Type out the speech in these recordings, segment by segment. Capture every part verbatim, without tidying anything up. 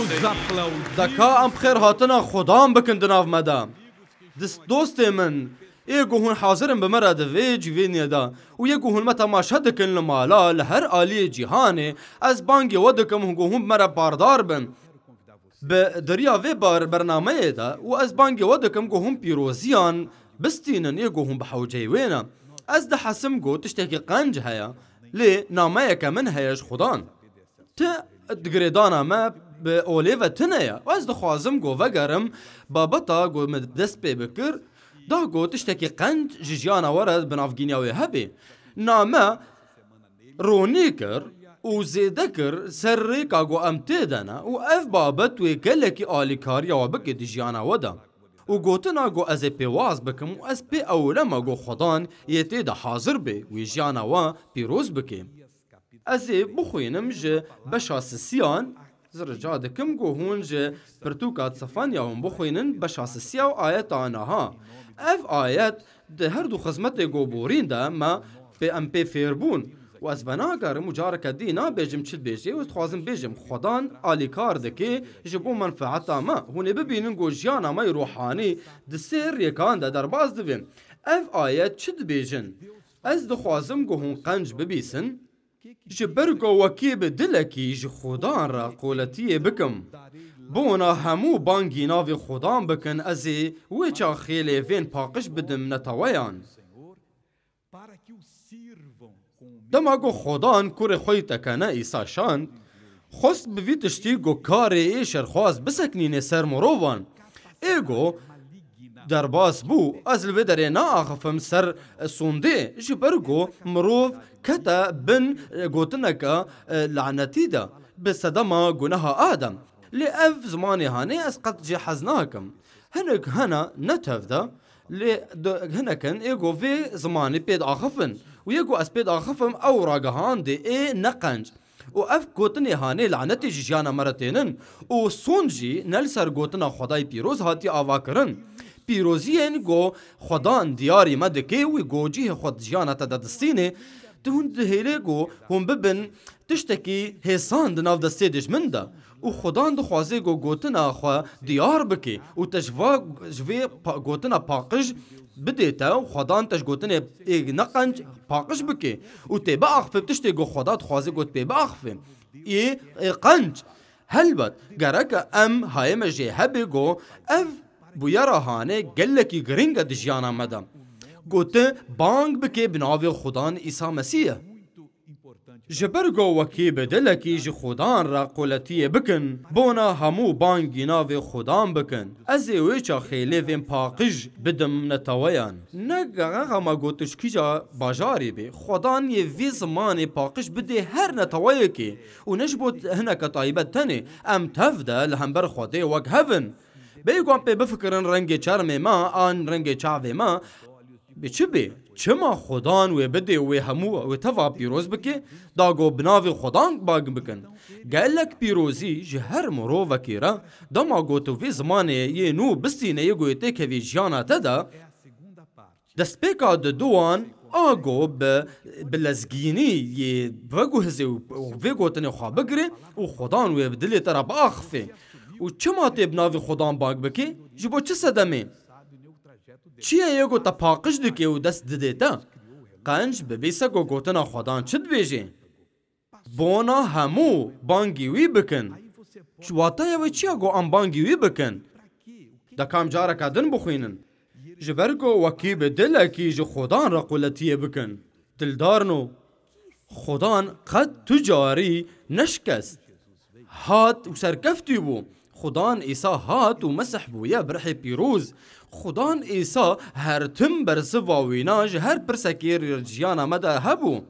Deka em xêr hatina Xudan bikin di nav me de. Dist dostê min, ê ku hûn hazir in bi me re di vê civînê de û yê ku hûn me temaşe dikin li mala, li her aliyê cîhanê, ez bangê we dikim hûn ku hûn bi me re bardar bin. Bi deriya vê bar bernameyê de û ez bangê we dikim ku hûn pîroziyan bistînin yê ku hûn bi hewceyê wê ne. Ez dihesim ku tiştekî qenc heye, lê nameyeke min heye ji Xudan. Ti di girêdana me bi olê ve tune ye. Ez dixwazim ku vegerim babeta ku min dest pê bikir, da ku tiştekî qenc ji jiyana we re bi navgîniya wê hebe. Name ronî kir û zêde kir ser rêka ku em tê de ne û ev babet wê gelekî alîkariya we bike di jiyana we de. Û gotina ku ez ê pêwaz bikim û ez pê ewilema ku Xudan yê tê de hazir bê wê jiyana we pîroz bike. Ez ê bixwînim ji beşa sisiyan, ez rica dikim ku hûn ji pirtûka Sefanya hûn bixwînin beşa sisiya û ayeta niha. Ev ayet di her du xizmetê ku borîn de me pê em pê fêr bûn. Û ez venagerim û careke dî nabêjim çi dibêjê û ez dixwazim bêjim, Xudan alîkar dike ji bo menfeeta me. Hûn ê bibînin ku jiyana me yê ruhanî di sê rêkan de derbas dibe. Ev ayet çi dibêjin? Ez dixwazim ku hûn qenc bibîsin. Ji ber ku wekî bi dilekî ji Xudan re qoletiyê bikim. Bona hemû bangî navê Xudan bikin, ez ê wê çaxê lêvên paqij bidim neteweyan. Dema ku Xudan kurê xwe yî tekene Îsa şand, xwest bi vî tiştî ku karê ê şerxwaz biseknîne ser mirovan. Ê ku derbas bû, ez li vê derê naaxifim ser sondê, ji ber ku mirov kete bin gotineke lanetî de bi sedema guneha Adem. Lê ev zimanê hanê ez qet jê hez nakim. Hinek hene ne tev de, lê di-, hinek in ê ku vê zimanê pê diaxifin. Û yê ku ez pê diaxifim ew ragihandê ê ne qenc. Û ev gotinê hanê lanetê ji jiyana me re tênin. Û sond jî ne li ser gotina Xwedayê pîroz hatiye avakirin. Pîroziyên ku Xwedan diyarî me dike wî ku cihê xwe di jiyana te de distînê, tu hûn dihêlê ku hûn bibin tiştekî hêsan di nav destê dijmin de. Û Xwedan dixwaze ku gotina xwe diyar bike û te ji va, ji vê pa-, gotina paqij bidê te û Xwedan te ji gotinê ê neqenc paqij bike û tê biaxife bi tiştê ku Xweda dixwaze ku tu pê biaxife. Ê, ê qenc. Helbet, gereke em hayê me jê hebe ku ev bûyera hanê gelekî giring e di jiyana me de. Ku tu bang bike bi navê Xudan Îsa Mesîh. Ji ber ku wekî bi dilekî ji Xudan re quletiyê bikin, bona hemû bangî navê Xudan bikin. Ez ê wê çaxê lêvên paqij bidim neteweyan. Ne ge-, xema ku tu ji kîja bajarî bî, Xudan yê vî zimanê paqij bidê her neteweyekê û ne ji bo hineke taybet tenê. Em tev de li hember Xwedê wek hev in. Bêyî ku em pê bifikirin rengê çermê me an rengê çavê me, bi çi bê? Çima Xudan wê bidê û wê hemû wê teva pîroz bike, da ku bi navê Xudan bang bikin? Gelek pîrozî ji her mirovekî re, dema ku tu vê zimanê yê nû bistîne yê ku yê têkevî jiyana te de, destpêka diduwan a ku bi, bi lezgînî yê veguhizê û, û vê gotinê xwe bigirê û Xudan wê bi dilê te re biaxifê. Û çima tê bi navê Xudan bang bikê? Ji bo çi sedemê? Çi ye yê ku te paqij dike û dest didê te? Qenc bibîse ku gotina Xudan çi dibêje? Bona hemû bangî wî bikin. Wateya wê çi ye ku em bangî wî bikin? De ka em careke din bixwînin. Ji ber ku wekî bi dilekî ji Xudan re quletiyê bikin. Dildarno, Xudan qet tu carî neşikest. Hat û serkeftî bû. Xudan Îsa hat û Mesih bûye bi rihê pîroz. Xudan Îsa her tim bersiva wîna ji her pirsekê rê jiyana me de hebû.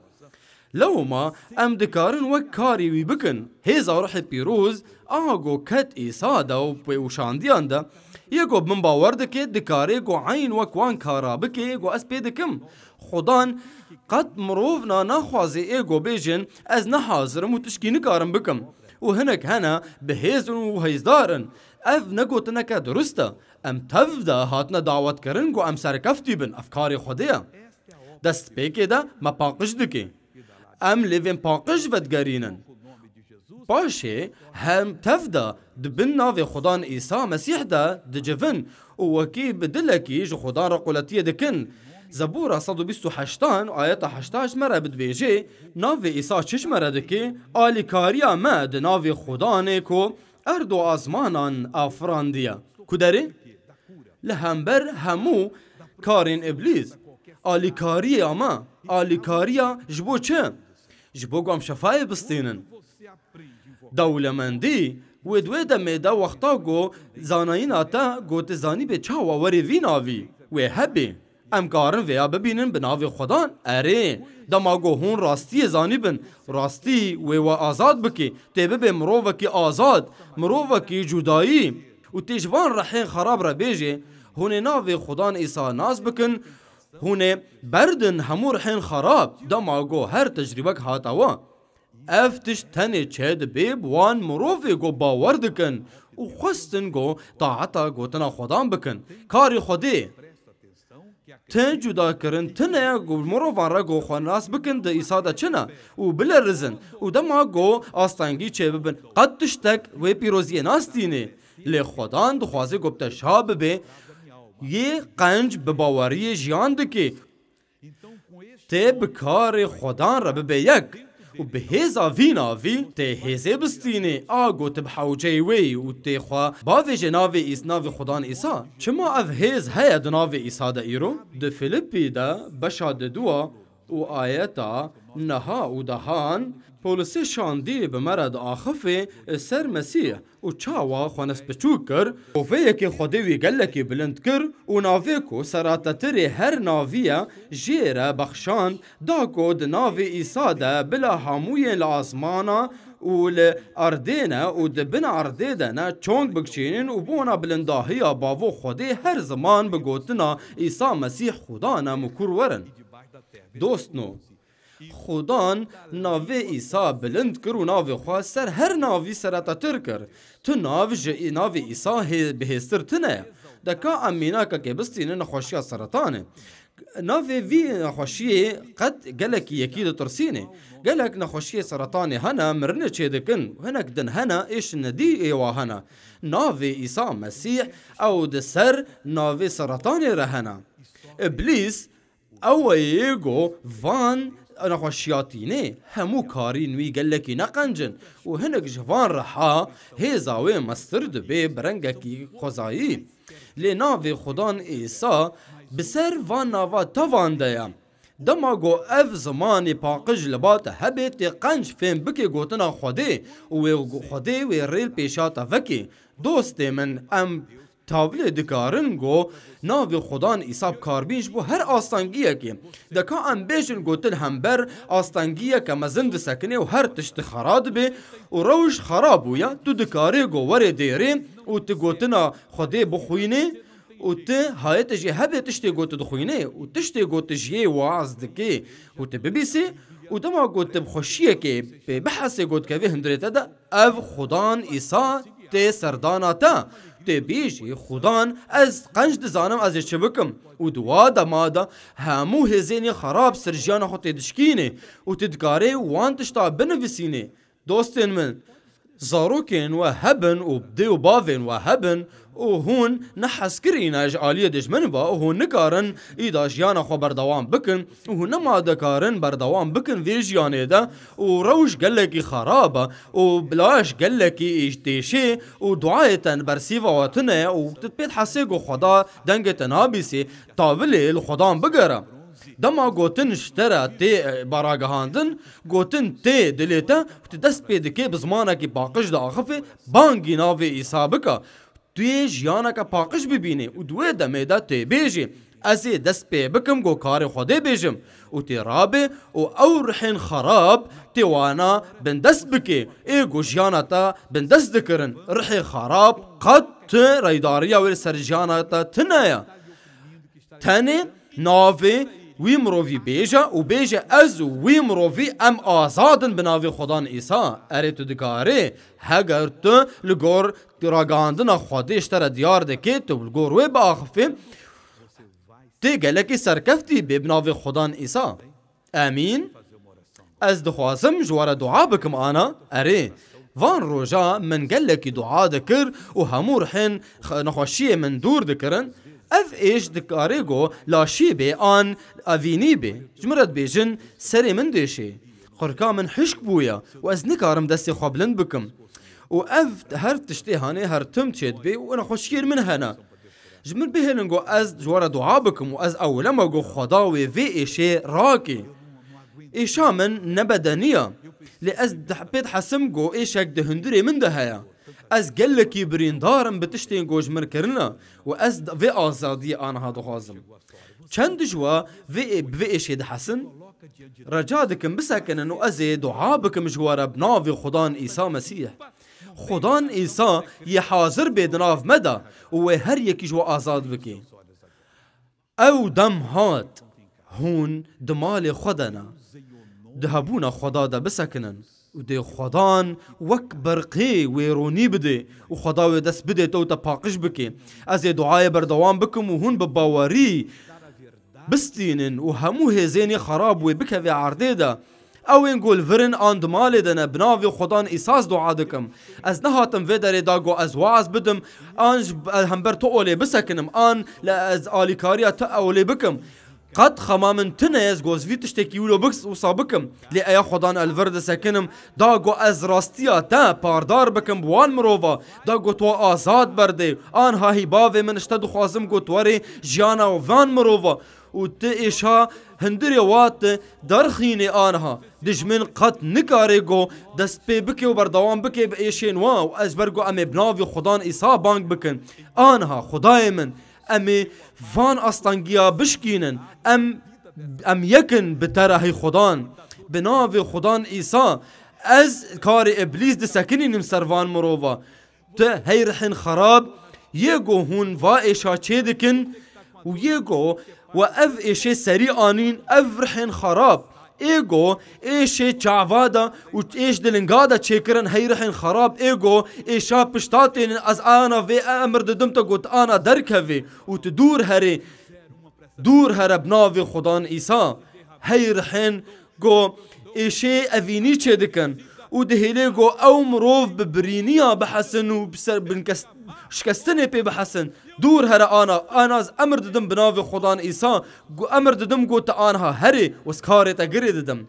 Lewma em dikarin wek karê wî bikin. Hêza rihê pîroz, aha ku ket Îsa de û pê û şandiyan de, yê ku bi min bawer dike, dikare ku eyn wek wan kara bike ku ez pê dikim. Xudan qet mirov na naxwaze ê ku bêjin, ez ne hazir im û tişkî nikarim bikim. Û hinek hene bi hêz in û hêzdar in. Ev ne gotineke durist e. Em tev de hatine dawetkirin ku em serkeftî bin. Ev karê Xwedê ye. Destpêkê de me paqij dike. Em lêvên paqij vedigerînin. Paşê hem tev de di bin navê Xudan Îsa Mesîh de dicivin û wekî bi dilekî ji Xudan re quletiyê dikin. Zebûra sed û bîst û heştan ayeta heşta ji me re bidibêjê, navê Îsa çi ji me re dike? Alîkariya me di navê Xudanê ku erd û azmanan afirandiye. Ku derê? Li hember hemû karên Îblîs. Alîkariya me, alîkariya ji bo çi? Ji bo ku em şefayê bistînin. Dewlemendî, wê di wê demê de wexta ku zanayîna te ku tu zanîbê çawa werê vî navî, wê hebê. Em karin vêya bibînin bi navê Xwedan? Erê, dema ku hûn rastiyê zanîbin, rastî wê we azad bike, tê bibe mirovekî azad, mirovekî cudayî. Û tê ji van rehên xerab re bêjê, hûn ê navê Xudan Îsa nas bikin, hûn ê berdin hemû rehên xerab, dema ku her tecrîbek hate we. Ev tişt tenê çêdibe bi wan mirovê ku bawer dikin û xwestin ku taeta gotina Xwedan bikin. Karê Xwedê. Ti cudakirin tune ku mirovan re ku xwe nas bikin di Îsa de çi ne û bilerizin û dema ku astengî çêbibin qet tiştek wê pîroziyê nastînê. Lê Xwedan dixwaze ku bi te şa bibe, yê qenc bi baweriyê jiyan dike. Tê bi karê Xwedan re bibe yek û bi hêza vî navî tê hêzê bistînê, a ku tu bi hewceyê wê yî û tê xwe bavêje navê Îs-, navê Xwedan Îsa. Çima ev hêz heye di navê Îsa de îro? Di Filipî de beşa diduwa û ayeta neha û dehan Polisê şandî bi me re diaxifê ser Mesîh û çawa xwe nesbiçûk kir, û vê yekê Xwedê wî gelekî bilind kir û navê ku seratetirê her navî ye jê re bexşand, da ku di navê Îsa de bila hemûyên li asmana û li erdê ne û di bin erdê de ne çong bikişînin û bona bilindahiya Bavo Xwedê her ziman bi gotina Îsa Mesîh Xuda ne mikur werin. Dostno, Xudan navê Îsa bilind kir û navê xwe ser her navî seretetir kir. Tu nav ji navê Îsa hê-, bihêztir tune ye. De ka em mînakekê bistînin nexweşiya seretanê. Navê vî nexweşiyê qet gelekî yekî ditirsînê. Gelek nexweşiyê seretanê hene, mirinê çêdikin. Hinek din hene, êş nedî ê wa hene. Navê Îsa Mesîh ew di ser navê seretanê re hene. Îblîs, Ew yê ku van nexweşiya tînê, hemû karîn wî gelekî neqenc in û hinek ji van reha hêza wê mestir dibe bi rengekî xwezayî. Lê navê Xudan Îsa bi ser van nava tevan de ye. Dema ku ev zimanê paqij li ba te hebe, tê qenc fêm bike gotina Xwedê û wê Xwedê wê rê li pêşa te veke. Dostê min, em Tavlê dikarin ku navê Xudan Îsa bi kar bîn ji bo her astengiyekê. De ka em bêjin ku tu li hember astengiyeke mezin disekinê û her tişt xera dibe û rewş xera bûye, tu dikarê ku werê dêrê û tu gotina Xwedê bixwînê û tu hayete jê hebe tiştê ku tu dixwînê û tiştê ku tu ji yê waz dikê û tu bibîsê û dema ku tu bi xweşiyekê pê bihesê ku dikevê hundirê te de, Ev Xudan Îsa tê serdana te. Tê bêjî, Xudan, ez qenc dizanim ez ê çi bikim. Û di wa dema de hemû hêzênê xerab ser jiyana xwe tê dişkînê û tu dikarê wan tişta binivîsînê. Dostên min, zarokên we hebin û dê û bavên we hebin, û hûn ne hezkirî ne ji aliyê dijmin ve û hûn nikarin îda jiyana xwe berdewam bikin û hûn nema dikarin berdewam bikin vê jiyanê de û rewş gelekî xerab e û bilaj gelekî îş têşê û duayê te bersîva we tune û tu pê dihesê ku Xweda dengê te nabîsê, tavilê li Xwedan bigere. Dema gotin ji te re tê, e, baragihandin, gotin tê dilê te, tu dest pê dikê bi zimanekî paqij diaxifê, bangî navê Îsa bike. Tu yê jiyaneke paqij bibînî û di wê demê de tê bêjî, ez ê dest pê bikim ku karê Xwedê bêjim. Û tê rabê û ew rihên xerab tê wana bindest bikê. Ê ku jiyana te bindest dikirin, rihê xerab qet tu reydariya wê li ser jiyana te tune ye. Tenê navê wî mirovî bêje û bêje, ez û wî mirovî em azad in bi navê Xudan Îsa. Erê, tu dikarî, heger tu li gor ragihandina Xwedê ji te re diyar dike, tu li gor wê biaxifî, tê gelekî serkeftî bê bi navê Xudan Îsa. Emîn. Ez dixwazim ji we re dua bikim, ana. Erê, Van roja min gelekî dua dikir û hemû rihên xe-, nexweşiyê min dûr dikirin. Ev êş dikarê go laşî bê an evînî bê. Ji min re dibêjin, serê min dêşê. Qirka min hişk bûye û ez nikarim destê xwe bilind bikim. Û ev her tiştê hanê her tim çêdibê û nexweşiyên min hene. Ji min bihêlin ku ez ji we re dua bikim û ez ewilema ku Xweda wê vê êşê rakê. Êşa min ne bedenî ye. Lê ez dih-, pê dihesim ku êşek di hundirê min de heye. Ez gelekî birîndar im bi tiştên ku ji min kirine û ez d-, vê azadiyê aniha dixwazim. Çend ji we vê ê-, bi vê êşê dihesin? Reca dikim bisekinin û ez ê dua bikim ji we re bi navê Xudan Îsa Mesîh. Xudan Îsa yê hazir bê di nav me de û wê her yekî ji we azad bike. Ew dem hat, hûn di malê xwe de ne. Di hebûna Xweda de bisekinin û dê Xwedan wek berqê wê ronî bidê û Xweda wê dest bidê te û te paqij bike. Ez ê duayê berdewam bikim û hûn bi bawerî bistînin û hemû hêzên ê xerab wê bikeve erdê de. Ew ên ku li vir in an di malê de ne, bi navê Xudan Îsa ez dua dikim. Ez nehatim vê derê da ku ez waaz bidim, an ji hember tu olê bisekinim, an li ez alîkariya tu olê bikim. Qet xema min tune ye ez ku ez vî tiştekî wilo bik-, wisa bikim. Lê eya Xudan ez li vir disekinim, da ku ez rastiya te pardar bikim bi wan mirova, da ku tu azad berdê. Anha hî bavê min, ji te dixwazim ku tu werê jiyana van mirova û tu êşa hundirê wa tu derxînê anha. Dijmin qet nikare ku dest pê bike û berdewam bike bi êşên wa û ez ber ku em ê bi navê Xudan Îsa bang bikin. Anha Xwedayê min, em ê van astengiya bişkînin. Em, em yek in bi te re hey Xudan. Bi navê Xudan Îsa ez karê Îblîs disekinînim ser van mirova. Tu hey rihên xerab, yê ku hûn va êşa çê dikin û yê ku we ev êşê serî anîn, ev rihên xerab, ê ku êşê çava de û êş di linga de çêkirin, hey rihên xerab, ê ku êşa pişta tênin, ez ana vê emir didim te ku tu ana derkevê û tu dûr herê, dûr here bi navê Xudan Îsa, hey rihên ku êşê evînî çêdikin û dihêlê ku ew mirov bi birîniya bihesin û bi ser-, binkes-, şikestinê pê bihesin. Dûr here ana, ana ez emir didim bi navê Xudan Îsa, ku emir didim ku te anha herê û ez karê te girê didim.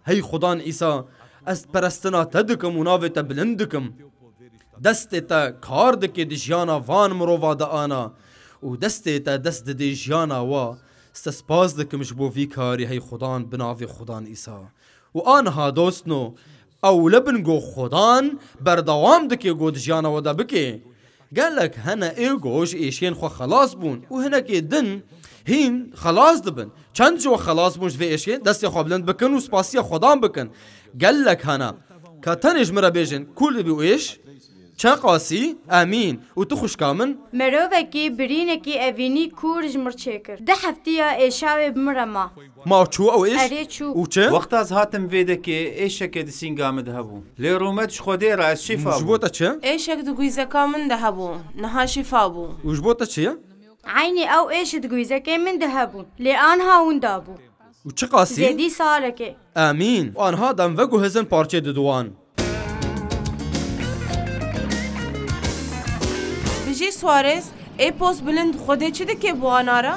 Hey Xudan Îsa, ez perestina te dikim û navê te bilind dikim. Destê te kar dike di jiyana van mirova de ana û destê te dest didê jiyana wa. Ez te spas dikim ji bo vî karî hey Xudan bi navê Xudan Îsa. Û aniha dostno, ewle bin ku Xudan berdewam dike ku di jiyana we de bike. Gelek hene ê ku ji êşiyên xwe xelas bûn û hinekê din hîn xelas dibin. Çend ji we xelas bûn ji vê êşê? Destê xwe bilind bikin û spasiya Xudan bikin. Gelek hene. Ka tenê ji min re bêjin, kû dibî û êş? Çeqasî? Emîn. Û tu xwişka min? Mirovekî birînekî evînî kûr ji mir çêkir. Du heftiya êşa wê bi min re ma. Ma çû ew êş? Erê çû. Û çi? Wexta ez hatim vê dekê, êşeke di sînga min de hebû. Lê rûmet ji Xwedê re ez şîfa bûm. Ji bo te çi? Êşek di gûzeka min de hebû. Niha şîfa bû. Û ji bo te çi ye? Eynî ew êş di gûzekê min de hebû. Lê anha winda bû. Û çiqasî? Zêdî salekê. Emîn. Û anha dem veguhizin parçê diduwan. Bijî Suarez, ê poz bilind Xwedê çi dike bi wana re?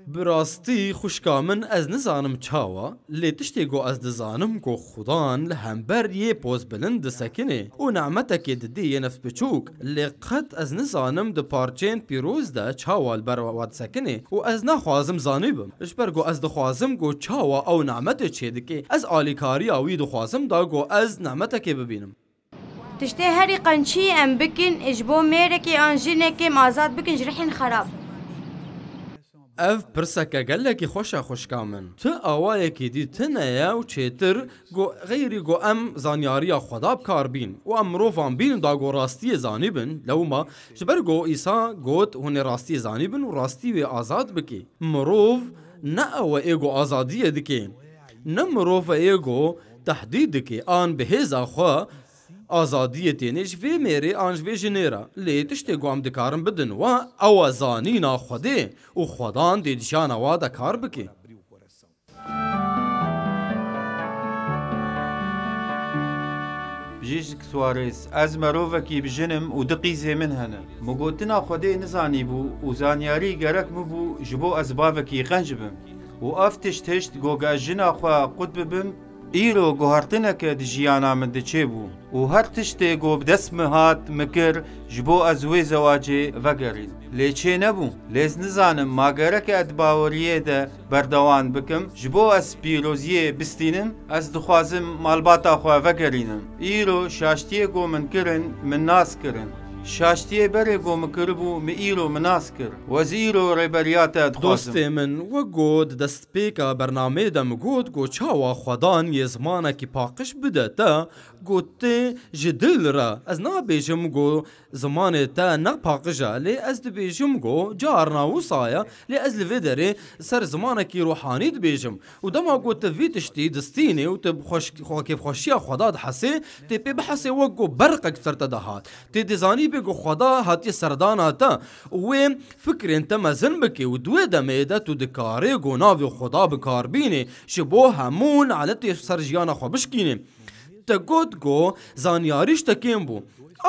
Bi rastî xwişka min ez nizanim çawa, lê tiştê ku ez dizanim ku Xudan li hember yê poz bilind disekinê û nemetekê didê yê nefs biçûk, lê qet ez nizanim di parçeyên pîroz de çawa li ber we disekinê û ez naxwazim zanî bim. Ji ber ku ez dixwazim ku çawa ew nemetê çêdike, ez alîkariya wî dixwazim da ku ez nemetekê bibînim. Tiştê herî qençî em bikin, ji bo mêrekê an jinekê em azad bikin ji rihên xerab. Ev pirseke gelekî xweş e xwişka min. Tu awayekî dî tune ye û çêtir ku xeyrî ku em zanyariya Xweda bi kar bîn û em mirovan bîn da ku rastiyê zanî bin, lewma ji ber ku Îsa got, hûn ê rastiyê zanî bin û rastî wê azad bike. Mirov ne ew e ê ku azadiyê dike. Ne mirov e ê ku tehdîd dike an bi hêza xwe azadiyê têne ji vê mêrê an ji vê jinê re. Lê tiştê ku em dikarin bidin we, ew e zanîna Xwedê û Xwedan dê di jiyana we de kar bike. Bijîşk Suarez, ez merovekî bijin im û du qîzê min hene. Min gotina Xwedê nizanîbû û zanyarî gerek min bû ji bo ez bavekî qenc bim. Û ev tişt hişt ku ez jina xwe qut bibim, îro guhertineke di jiyana min de çêbû. Û her tiştê ku bi dest min hat, min kir ji bo ez wê zewacê vegerîm. Lê çênebû. Lê ez nizanim ma gerek e di baweriyê de berdewam bikim. Ji bo ez pîroziyê bistînim, ez dixwazim malbata xwe vegerînim. Îro şaştiyê ku min kirin, min nas kirin. Şaştiyê berê ku min kiribû, min îro min nas kir. Û ez îro rêberiya te dixwazim. Dostê min, wek got di destpêka bernameyê de min got, got çawa Xwedan yê zimanekî paqij bide te, got tê ji dil re. Ez nabêjim got zimanê te ne paqij e, lê ez dibêjim got carna wisa ye, lê ez li vê derê ser zimanekî ruhanî dibêjim. Û dema got tu vî tiştî distînê û tu bi xweş-, xwe-, kêfxweşiya Xweda dihesê, tê pê bihesê wek got berqek ser te dihat. Tê dizanî bê got Xweda hatiye serdana te û wê fikrên te mezin bike û di wê demê de tu dikarê got navê Xweda bi kar bînê ji bo hemû neletê ser jiyana xwe bişkînê. Te got got zanyarî ji te kêm bû.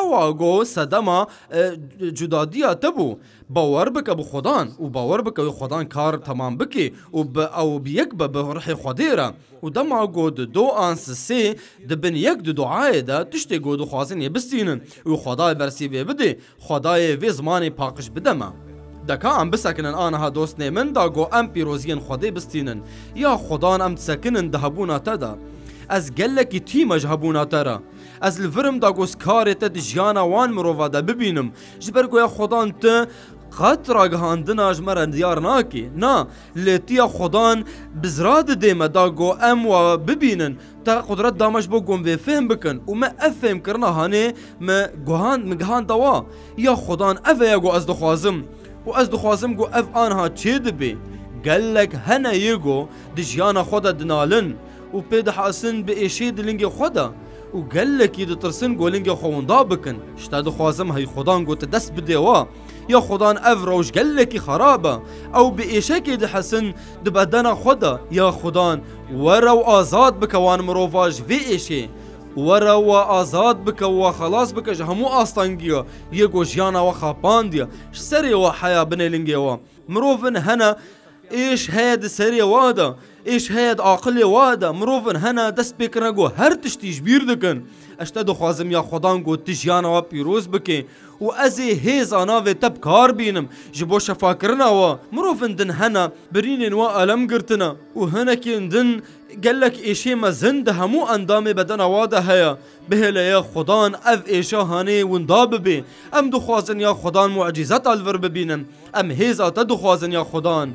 Ewa got sedema, e, cudadiya te bû. Bawer bike bi Xwedan û bawer bike wê Xwedan kar temam bike û bi ew bi yek be bi rihê Xwedê re. Û dema got du an sisê di bin yek di duayê de tiştê got dixwazin yê bistînin û Xwedayê bersîvê bidê, Xwedayê vê zimanê paqij bide me. Deka em bisekinin aniha dostnê min da got em pîroziyên Xwedê bistînin. Ya Xwedan em disekinin di hebûna te de. Ez gelekî tîme ji hebûna te re. Ez li vir im da got karê te di jiyana wan mirova de bibînim. Ji ber ku ya Xwedan tu qet ragihandina ji me re diyar nakî. Na, lê tu ya Xwedan bizra didê me da got em wa bibînin. Te qudret dame ji bo ku em vê fêhm bikin û me ev fêhmkirina hanê me guhand, me gihanda wa. Ya Xwedan ev e ya ku ez dixwazim. Û ez dixwazim ku ev aniha çê dibe. Gelek hene yê ku di jiyana xwe de dinalin û pê dihesin bi êşê di lingê xwe de û gelekî ditirsin ku lingê xwe winda bikin. Ji te dixwazim hey Xwedan ku tu dest bidê wa. Ya Xwedan ev rewş gelekî xerab e. Ew bi êşekê dihesin di bedena xwe de. Ya Xwedan were û azad bike wan mirova ji vê êşê. Were we azad bike, we xelas bike ji hemû astengiya yê ku jiyana we xapandiye. Ji serê we heya binê lingê we. Mirovin hene êş heye di serê we de, êş heye di aqilê we de. Mirovin hene dest pê kirine ku her tiştî ji bîr dikin. Ez te dixwazim ya Xwedan ku tu jiyana we pîroz bike û ez ê hêza navê te bi kar bînim ji bo şefakirina we. Mirovin din hene birînên we elem girtine û hinekên din gelek êşê mezin di hemû endamê bedena wa de heye. Bihêle ya Xudan ev êşa hanê winda bibe. Em dixwazin ya Xudan mucîzeta li vir bibînin. Em hêza te dixwazin ya Xudan.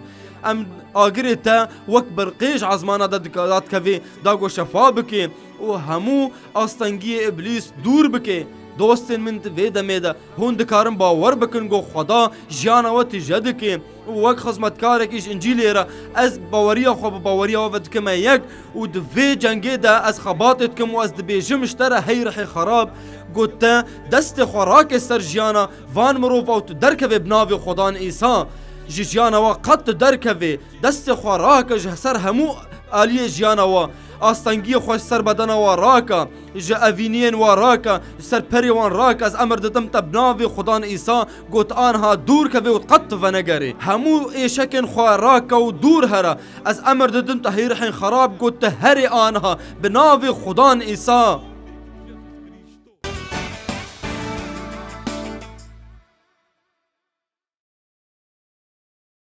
Em agirê te wek birqê ji ezmana de dika-, dadikevê, da ku şefa bike û hemû astengiyê îblîs dûr bike. Dostên min di vê demê de hûn dikarin bawer bikin ku Xuda jiyana we tije dike. Û wek xizmetkarekî ji Încîlê re ez baweriya xwe bi baweriya we ve dikime yek û di vê cengê de ez xebatê dikim û ez dibêjim ji te re hey rihê xerab, got te destê xwe rake ser jiyana van mirova û tu derkevê bi navê Xudan Îsa. Ji jiyana we qet tu derkevê, destê xwe rake ji ser hemû aliyê jiyana we. Astengiyê xwe ji ser bedena we rake, ji evîniyên we rake, ji ser perê wan rake. Ez emir didim te bi navê Xudan Îsa, got anha dûr kevê û qet tu venegerê. Hemû êşekên xwe rake û dûr here. Ez emir didim te hey rihên xerab, got te herê anha bi navê Xudan Îsa.